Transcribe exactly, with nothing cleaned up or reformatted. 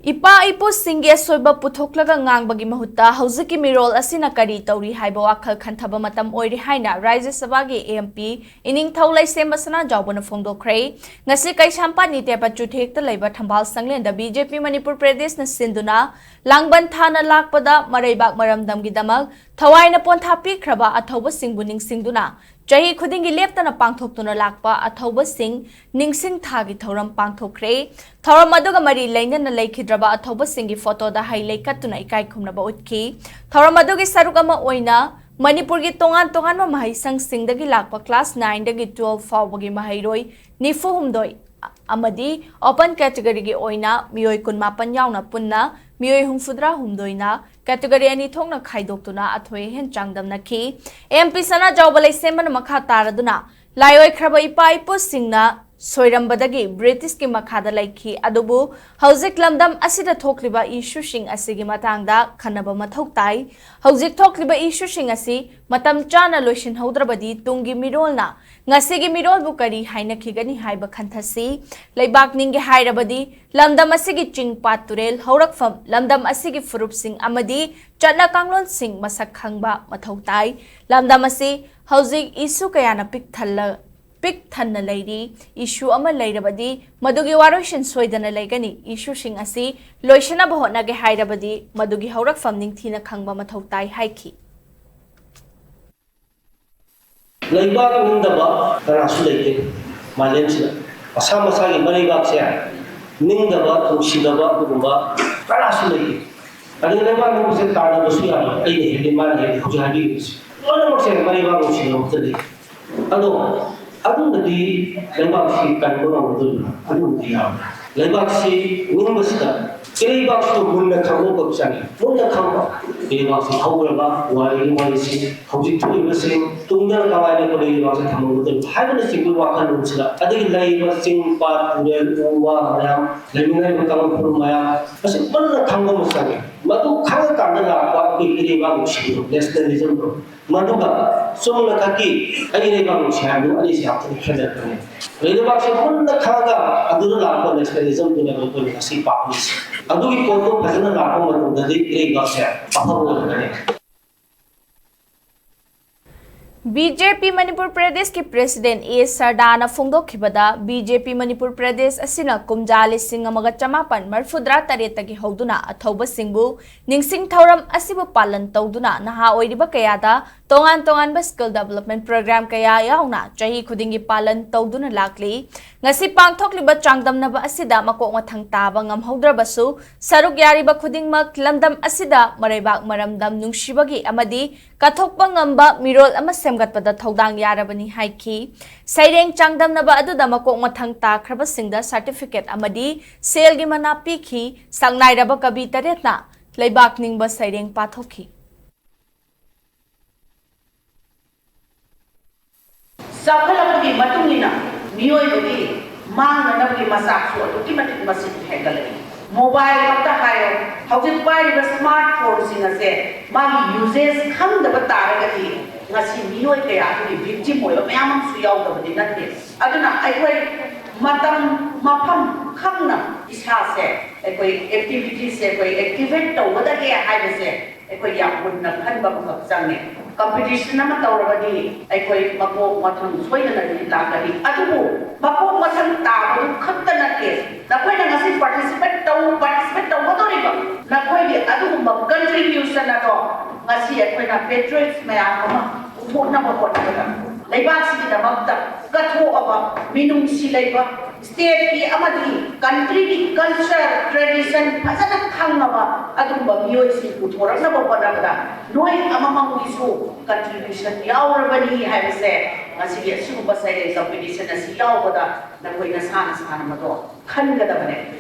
ꯏꯄꯥ ꯏꯄꯨꯁꯤꯡꯒꯤ ꯑꯁꯣꯏꯕ ꯄꯨꯊꯣꯛꯂꯒ ꯉꯥꯡꯕꯒꯤ ꯃꯍꯨꯠꯇ ꯍꯧꯖꯤꯛꯀꯤ ꯃꯤꯔꯣꯜ ꯑꯁꯤꯅ ꯀꯔꯤ ꯇꯧꯔꯤ ꯍꯥꯏꯕ ꯋꯥꯈꯜ ꯈꯟꯊꯕ ꯃꯇꯝ ꯑꯣꯏꯔꯦ ꯍꯥꯏꯅ ꯔꯥꯖ꯭ꯌ ꯁꯚꯥꯒꯤ MP ꯏꯅꯤꯡꯊꯧ ꯂꯩꯁꯦꯝꯕ ꯁꯅꯥꯖꯥꯎꯕꯅ ꯐꯣꯡꯗꯣꯛꯈ꯭ꯔꯦ꯫ ꯉꯁꯤ ꯀꯩꯁꯥꯝꯄꯥꯠ ꯅꯤꯇꯦ ꯄꯆꯨꯊꯦꯛꯇ ꯂꯩꯕ ꯊꯝꯕꯥꯜ ꯁꯪꯂꯦꯟꯗ BJP ꯃꯅꯤꯄꯨꯔ ꯄ꯭ꯔꯗꯦꯁꯅ ꯁꯤꯟꯗꯨꯅ ꯂꯥꯡꯕꯟ ꯊꯥꯅ ꯂꯥꯛꯄꯗ ꯃꯔꯩꯕꯥꯛ ꯃꯔꯝꯗꯝꯒꯤꯗꯃꯛ ꯊꯋꯥꯏꯅ ꯄꯣꯟꯊꯥ ꯄꯤꯈ꯭ꯔꯕ ꯑꯊꯧꯕꯁꯤꯡꯕꯨ ꯅꯤꯡꯁꯤꯡꯗꯨꯅ ꯆꯍꯤ ꯈꯨꯗꯤꯡꯒꯤ ꯂꯦꯞꯇꯅ ꯄꯥꯡꯊꯣꯛꯇꯨꯅ ꯂꯥꯛꯄ ꯑꯊꯧꯕꯁꯤꯡ ꯅꯤꯡꯁꯤꯡ ꯊꯥꯒꯤ ꯊꯧꯔꯝ ꯄꯥꯡꯊꯣꯛꯈ꯭ꯔꯦ꯫ ꯊꯧꯔꯝ ꯑꯗꯨꯒ ꯃꯔꯤ ꯂꯩꯅꯅ ꯂꯩꯈꯤꯗ꯭ꯔꯕ ꯑꯊꯧꯕꯁꯤꯡꯒꯤ ꯐꯣꯇꯣꯗ ꯍꯩ ꯂꯩ ꯀꯠꯇꯨꯅ ꯏꯀꯥꯏ ꯈꯨꯝꯅꯕ ꯎꯠꯈꯤ꯫ ꯊꯧꯔꯝ ꯑꯗꯨꯒꯤ ꯁꯔꯨꯛ ꯑꯃ ꯑꯣꯏꯅ ꯃꯅꯤꯄꯨꯔꯒꯤ ꯇꯣꯉꯥꯟ ꯇꯣꯉꯥꯟꯕ ꯃꯍꯩꯁꯪꯁꯤꯡꯗꯒꯤ ꯂꯥꯛꯄ class nine ꯗꯒꯤ twelve ꯐꯥꯎꯕꯒꯤ ꯃꯍꯩꯔꯣꯏ ꯅꯤꯐꯨ ꯍꯨꯝꯗꯣꯏ ꯑꯃꯗꯤ open category ꯒꯤ ꯑꯣꯏꯅ ꯃꯤꯑꯣꯏ ꯀꯨꯟꯃꯥꯄꯟ ꯌꯥꯎꯅ ꯄꯨꯟꯅ ꯃꯤꯑꯣꯏ ꯍꯨꯝꯐꯨꯇꯔꯥ ꯍꯨꯝꯗꯣꯏꯅ category ꯑꯅꯤ ꯊꯣꯛꯅ ꯈꯥꯏꯗꯣꯛꯇꯨꯅ ꯑꯊꯣꯏ ꯑꯍꯦꯟ ꯆꯥꯡꯗꯝꯅꯈꯤ꯫ MP ꯁꯅꯥꯖꯥꯎꯕ ꯂꯩꯁꯦꯝꯕꯅ ꯃꯈꯥ ꯇꯥꯔꯗꯨꯅ ꯂꯥꯏꯑꯣꯏꯈ꯭ꯔꯕ ꯏꯄꯥ ꯏꯄꯨꯁꯤꯡꯅ ꯁꯣꯏꯔꯝꯕꯗꯒꯤ British ꯀꯤ ꯃꯈꯥꯗ ꯂꯩꯈꯤ, ꯑꯗꯨꯕꯨ ꯍꯧꯖꯤꯛ ꯂꯝꯗꯝ ꯑꯁꯤꯗ ꯊꯣꯛꯂꯤꯕ issue ꯁꯤꯡ ꯑꯁꯤꯒꯤ ꯃꯇꯥꯡꯗ ꯈꯟꯅꯕ ꯃꯊꯧ ꯇꯥꯏ꯫ ꯍꯧꯖꯤꯛ ꯊꯣꯛꯂꯤꯕ issue ꯁꯤꯡ ꯑꯁꯤ ꯃꯇꯝ ꯆꯥꯅ ꯂꯣꯏꯁꯤꯟꯍꯧꯗ꯭ꯔꯕꯗꯤ ꯇꯨꯡꯒꯤ ꯃꯤꯔꯣꯜꯅ ꯉꯁꯤꯒꯤ ꯃꯤꯔꯣꯜꯕꯨ ꯀꯔꯤ ꯍꯥꯏꯅꯈꯤꯒꯅꯤ ꯍꯥꯏꯕ ꯈꯟꯊꯁꯤ꯫ ꯂꯩꯕꯥꯛ ꯅꯤꯡꯒꯦ ꯍꯥꯏꯔꯕꯗꯤ ꯂꯝꯗꯝ ꯑꯁꯤꯒꯤ ꯆꯤꯡ ꯄꯥꯠ ꯇꯨꯔꯦꯜ ꯍꯧꯔꯛꯐꯝ, ꯂꯝꯗꯝ ꯑꯁꯤꯒꯤ ꯐꯨꯔꯨꯞꯁꯤꯡ ꯑꯃꯗꯤ ꯆꯠꯅ ꯀꯥꯡꯂꯣꯟꯁꯤꯡ ꯃꯁꯛ ꯈꯪꯕ ꯃꯊꯧ ꯇꯥꯏ꯫ ꯂꯝꯗꯝ ꯑꯁꯤ ꯍꯧꯖꯤꯛ issue ꯀꯌꯥꯅ ꯄꯤꯛ ꯊꯜꯂ-, ꯄꯤꯛ ꯊꯟꯅ ꯂꯩꯔꯤ꯫ Issue ꯑꯃ ꯂꯩꯔꯕꯗꯤ ꯃꯗꯨꯒꯤ ꯋꯥꯔꯣꯏꯁꯤꯟ ꯁꯣꯏꯗꯅ ꯂꯩꯒꯅꯤ꯫ Issue ꯁꯤꯡ ꯑꯁꯤ ꯂꯣꯏꯁꯤꯟꯅꯕ ꯍꯣꯠꯅꯒꯦ ꯍꯥꯏꯔꯕꯗꯤ ꯃꯗꯨꯒꯤ ꯍꯧꯔꯛꯐꯝ ꯅꯤꯡꯊꯤꯅ ꯈꯪꯕ ꯃꯊꯧ ꯇꯥꯏ ꯍꯥꯏꯈꯤ꯫ ꯂꯩꯕꯥꯛ ꯅꯤꯡꯗꯕ ꯀꯅꯥꯁꯨ ꯂꯩꯇꯦ ꯃꯥꯂꯦꯝꯁꯤꯗ꯫ ꯃꯁꯥ ꯃꯁꯥꯒꯤ ꯃꯔꯩꯕꯥꯛꯁꯦ ꯅꯤꯡꯗꯕ, ꯅꯨꯡꯁꯤꯗꯕ ꯑꯗꯨꯒꯨꯝꯕ ꯀꯅꯥꯁꯨ ꯂꯩꯇꯦ꯫ ꯑꯗꯨꯒ ꯂꯩꯕꯥꯛ ꯅꯤꯡꯕꯁꯦ ꯇꯥꯟꯅꯕꯁꯨ ꯌꯥꯔꯣꯏ꯫ ꯑꯩꯅ ꯍꯦꯜꯂꯤ, ꯃꯥꯅ ꯍꯦꯜꯂꯤ, ꯍꯧꯖꯤꯛ ꯍꯥꯏꯕꯤꯔꯤꯕꯁꯦ ꯂꯣꯏꯅꯃꯛꯁꯦ ꯃꯔꯩꯕꯥꯛ ꯅꯨꯡꯁꯤꯅꯕ ꯑꯃꯠꯇ ꯂꯩꯇꯦ꯫ ꯑꯗꯣ ꯑꯗꯨꯅꯗꯤ ꯂꯩꯕꯥꯛꯁꯤ ꯀꯟꯕ ꯉꯝꯒꯗꯣꯔꯤꯕ꯭ꯔꯥ? ꯑꯗꯨꯅꯗꯤ ꯌꯥꯔꯣꯏ꯫ ꯂꯩꯕꯥꯛꯁꯤ ꯅꯤꯡꯕꯁꯤꯗ ꯏꯔꯩꯕꯥꯛꯁꯨ ꯃꯨꯟꯅ ꯈꯪꯗꯣꯛꯄ ꯆꯪꯉꯤ꯫ ꯃꯨꯟꯅ ꯈꯪꯕ, ꯏꯔꯩꯕꯥꯛꯁꯤ ꯍꯧꯈ꯭ꯔꯕ ꯋꯥꯔꯤꯒꯤ ꯋꯥꯔꯤꯁꯤ ꯍꯧꯖꯤꯛ ꯊꯣꯛꯏꯕꯁꯤ ꯇꯨꯡꯗ ꯀꯃꯥꯏꯅ ꯑꯩꯈꯣꯏ ꯏꯔꯩꯕꯥꯛꯁꯤ ꯊꯝꯃꯝꯒꯗꯣꯔꯤꯕ ꯍꯥꯏꯕꯅꯆꯤꯡꯕ ꯋꯥꯈꯜꯂꯣꯟꯁꯤꯗ, ꯑꯗꯒꯤ ꯂꯩꯔꯤꯕ ꯆꯤꯡ, ꯄꯥꯠ, ꯇꯨꯔꯦꯜ, ꯎ ꯋꯥ ꯃꯌꯥꯝ, ꯂꯩꯃꯤꯟꯅꯔꯤꯕ ꯀꯥꯡꯂꯨꯞ ꯐꯨꯔꯨꯞ ꯃꯌꯥꯝ, ꯃꯁꯤ ꯃꯨꯟꯅ ꯈꯪꯕ ꯑꯃ ꯆꯪꯉꯤ꯫ ꯃꯗꯨ ꯈꯪꯉꯀꯥꯟꯗ ꯂꯥꯛꯄ ꯑꯩꯈꯣꯏ ꯏꯔꯩꯕꯥꯛ ꯅꯨꯡꯁꯤꯕꯗꯣ, ꯅꯦꯁꯅꯦꯂꯤꯖꯝꯗꯣ, ꯃꯗꯨꯒ ꯆꯨꯝꯅ ꯈꯛꯀꯤ ꯑꯩ ꯏꯔꯩꯕꯥꯛ ꯅꯨꯡꯁꯤ ꯍꯥꯏꯕꯗꯨ ꯑꯅꯤꯁꯤ ꯌꯥꯝ ꯊꯤꯅ ꯈꯦꯠꯅꯔꯛꯀꯅꯤ꯫ ꯏꯔꯩꯕꯥꯛꯁꯤ ꯃꯨꯟꯅ ꯈꯪꯉꯒ ꯑꯗꯨꯗ ꯂꯥꯛꯄ ꯅꯦꯁꯅꯦꯂꯤꯖꯝꯗꯨꯅꯦꯕ ꯑꯩꯈꯣꯏꯅ ꯉꯁꯤ ꯄꯥꯝꯃꯤꯁꯦ꯫ ꯑꯗꯨꯒꯤ ꯄꯣꯠꯇꯣ ꯐꯖꯅ ꯂꯥꯛꯄ ꯃꯇꯝꯗꯗꯤ ꯏꯔꯩꯕꯥꯛꯁꯦ ꯑꯐꯕ ꯑꯣꯏꯔꯛꯀꯅꯤ꯫ ꯕꯤ ꯖꯦ ꯄꯤ ꯃꯅꯤꯄꯨꯔ ꯄ꯭ꯔꯗꯦꯁꯀꯤ ꯄ꯭ꯔꯦꯁꯤꯗꯦꯟꯠ ꯑꯦ ꯁꯔꯗꯥꯅ ꯐꯣꯡꯗꯣꯛꯈꯤꯕꯗ, ꯕꯤ ꯖꯦ ꯄꯤ ꯃꯅꯤꯄꯨꯔ ꯄ꯭ꯔꯗꯦꯁ ꯑꯁꯤꯅ ꯀꯨꯝꯖꯥ ꯂꯤꯁꯤꯡ ꯑꯃꯒ ꯆꯃꯥꯄꯟ ꯃꯔꯤꯐꯨꯇꯔꯥ ꯇꯔꯦꯠꯇꯒꯤ ꯍꯧꯗꯨꯅ ꯑꯊꯧꯕꯁꯤꯡꯕꯨ ꯅꯤꯡꯁꯤꯡ ꯊꯧꯔꯝ ꯑꯁꯤꯕꯨ ꯄꯥꯂꯟ ꯇꯧꯗꯨꯅ ꯅꯍꯥ ꯑꯣꯏꯔꯤꯕ ꯀꯌꯥꯗ ꯇꯣꯉꯥꯟ ꯇꯣꯉꯥꯟꯕ skill development program ꯀꯌꯥ ꯌꯥꯎꯅ ꯆꯍꯤ ꯈꯨꯗꯤꯡꯒꯤ ꯄꯥꯂꯟ ꯇꯧꯗꯨꯅ ꯂꯥꯛꯂꯤ꯫ ꯉꯁꯤ ꯄꯥꯡꯊꯣꯛꯂꯤꯕ ꯆꯥꯡꯗꯝꯅꯕ ꯑꯁꯤꯗ ꯃꯀꯣꯛ ꯃꯊꯪ ꯇꯥꯕ ꯉꯝꯍꯧꯗ꯭ꯔꯕꯁꯨ, ꯁꯔꯨꯛ ꯌꯥꯔꯤꯕ ꯈꯨꯗꯤꯡꯃꯛ ꯂꯝꯗꯝ ꯑꯁꯤꯗ ꯃꯔꯩꯕꯥꯛ ꯃꯔꯝꯗꯝ ꯅꯨꯡꯁꯤꯕꯒꯤ ꯑꯃꯗꯤ ꯀꯠꯊꯣꯛꯄ ꯉꯝꯕ ꯃꯤꯔꯣꯜ ꯑꯃ ꯁꯦꯝꯒꯠꯄꯗ ꯊꯧꯗꯥꯡ ꯌꯥꯔꯕꯅꯤ ꯍꯥꯏꯈꯤ꯫ ꯁꯩꯔꯦꯡ ꯆꯥꯡꯗꯝꯅꯕ ꯑꯗꯨꯗ ꯃꯀꯣꯛ ꯃꯊꯪ ꯇꯥꯈ꯭ꯔꯕꯁꯤꯡꯗ certificate ꯑꯃꯗꯤ ꯁꯦꯜꯒꯤ ꯃꯅꯥ ꯄꯤꯈꯤ꯫ ꯁꯛꯅꯥꯏꯔꯕ ꯀꯕꯤ ꯇꯔꯦꯠꯅ ꯂꯩꯕꯥꯛ ꯅꯤꯡꯕ ꯁꯩꯔꯦꯡ ꯄꯥꯊꯣꯛꯈꯤ꯫ ꯆꯥꯎꯈꯠꯂꯛꯄꯒꯤ ꯃꯇꯨꯡ ꯏꯟꯅ ꯃꯤꯑꯣꯏꯕꯒꯤ ꯃꯥꯡꯅꯅꯕꯒꯤ ꯃꯆꯥꯛꯁꯨ ꯑꯗꯨꯛꯀꯤ ꯃꯇꯤꯛ ꯃꯁꯤꯡ ꯍꯦꯟꯒꯠꯂꯛꯏ꯫ ꯃꯣꯕꯥꯏꯜꯃꯛꯇ ꯍꯥꯏꯔꯣ, ꯍꯧꯖꯤꯛ ꯄꯥꯏꯔꯤꯕ ꯁ꯭ꯃꯥꯔꯠ ꯐꯣꯟꯁꯤꯡ ꯑꯁꯦ ꯃꯥꯒꯤ ꯌꯨꯖꯦꯁ ꯈꯪꯗꯕ ꯇꯥꯔꯒꯗꯤ ꯉꯁꯤ ꯃꯤꯑꯣꯏ ꯀꯌꯥ ꯑꯗꯨꯒꯤ ꯚꯤꯛꯇꯤꯝ ꯑꯣꯏꯕ ꯃꯌꯥꯝ ꯑꯃꯁꯨ ꯌꯥꯎꯗꯕꯗꯤ ꯅꯠꯇꯦ꯫ ꯑꯗꯨꯅ ꯑꯩꯈꯣꯏ ꯃꯇꯝ ꯃꯐꯝ ꯈꯪꯅ ꯏꯁꯥꯁꯦ ꯑꯩꯈꯣꯏ ꯑꯦꯛꯇꯤꯚꯤꯇꯤꯁꯁꯦ ꯑꯩꯈꯣꯏ ꯑꯦꯛꯇꯤꯚꯦꯠ ꯇꯧꯒꯗꯒꯦ ꯍꯥꯏꯕꯁꯦ ꯑꯩꯈꯣꯏ ꯌꯥꯝ ꯃꯨꯟꯅ ꯈꯟꯕ ꯑꯃꯈꯛ ꯆꯪꯉꯦ꯫ ꯀꯝꯄꯤꯇꯤꯁꯟ ꯑꯃ ꯇꯧꯔꯕꯗꯤ ꯑꯩꯈꯣꯏ ꯃꯀꯣꯛ ꯃꯊꯪ ꯁꯣꯏꯗꯅꯗꯤ ꯂꯥꯛꯀꯅꯤ꯫ ꯑꯗꯨꯕꯨ ꯃꯀꯣꯛ ꯃꯊꯪ ꯇꯥꯕꯗꯨ ꯈꯛꯇ ꯅꯠꯇꯦ, ꯅꯈꯣꯏꯅ ꯉꯁꯤ ꯄꯥꯔꯇꯤꯁꯤꯄꯦꯠ ꯇꯧ ꯄꯥꯔꯇꯤꯁꯤꯄꯦꯠ ꯇꯧꯒꯗꯧꯔꯤꯕ ꯅꯈꯣꯏꯒꯤ ꯑꯗꯨꯒꯨꯝꯕ ꯀꯟꯇ꯭ꯔꯤꯕ꯭ꯌꯨꯁꯟ ꯑꯗꯣ ꯉꯁꯤ ꯑꯩꯈꯣꯏꯅ ꯄꯦꯇ꯭ꯔꯤꯌꯣꯠꯁ ꯃꯌꯥꯝ ꯑꯃ ꯄꯨꯊꯣꯛꯅꯕ ꯍꯣꯠꯅꯕꯗ ꯂꯩꯕꯥꯛꯁꯤꯒꯤꯗꯃꯛꯇ ꯀꯠꯊꯣꯛꯑꯕ ꯃꯤꯅꯨꯡꯁꯤ ꯂꯩꯕ ꯁ꯭ꯇꯦꯠꯀꯤ ꯑꯃꯗꯤ ꯀꯟꯇ꯭ꯔꯤꯒꯤ ꯀꯜꯆꯔ ꯇ꯭ꯔꯦꯗꯤꯁꯟ ꯐꯖꯅ ꯈꯪꯉꯕ ꯑꯗꯨꯒꯨꯝꯕ ꯃꯤꯑꯣꯏꯁꯤꯡ ꯄꯨꯊꯣꯔꯛꯅꯕ ꯍꯣꯠꯅꯕꯗ ꯅꯣꯏ ꯑꯃꯃꯝꯒꯤꯁꯨ ꯀꯟꯇ꯭ꯔꯤꯕ꯭ꯌꯨꯁꯟ ꯌꯥꯎꯔꯕꯅꯤ ꯍꯥꯏꯕꯁꯦ ꯉꯁꯤꯒꯤ ꯑꯁꯤꯒꯨꯝꯕ ꯁꯩꯔꯦꯡ ꯀꯝꯄꯤꯇꯤꯁꯟ ꯑꯁꯤ ꯌꯥꯎꯕꯗ ꯅꯈꯣꯏ ꯅꯁꯥ ꯅꯁꯥꯅ ꯃꯗꯣ ꯈꯟꯒꯗꯕꯅꯦ꯫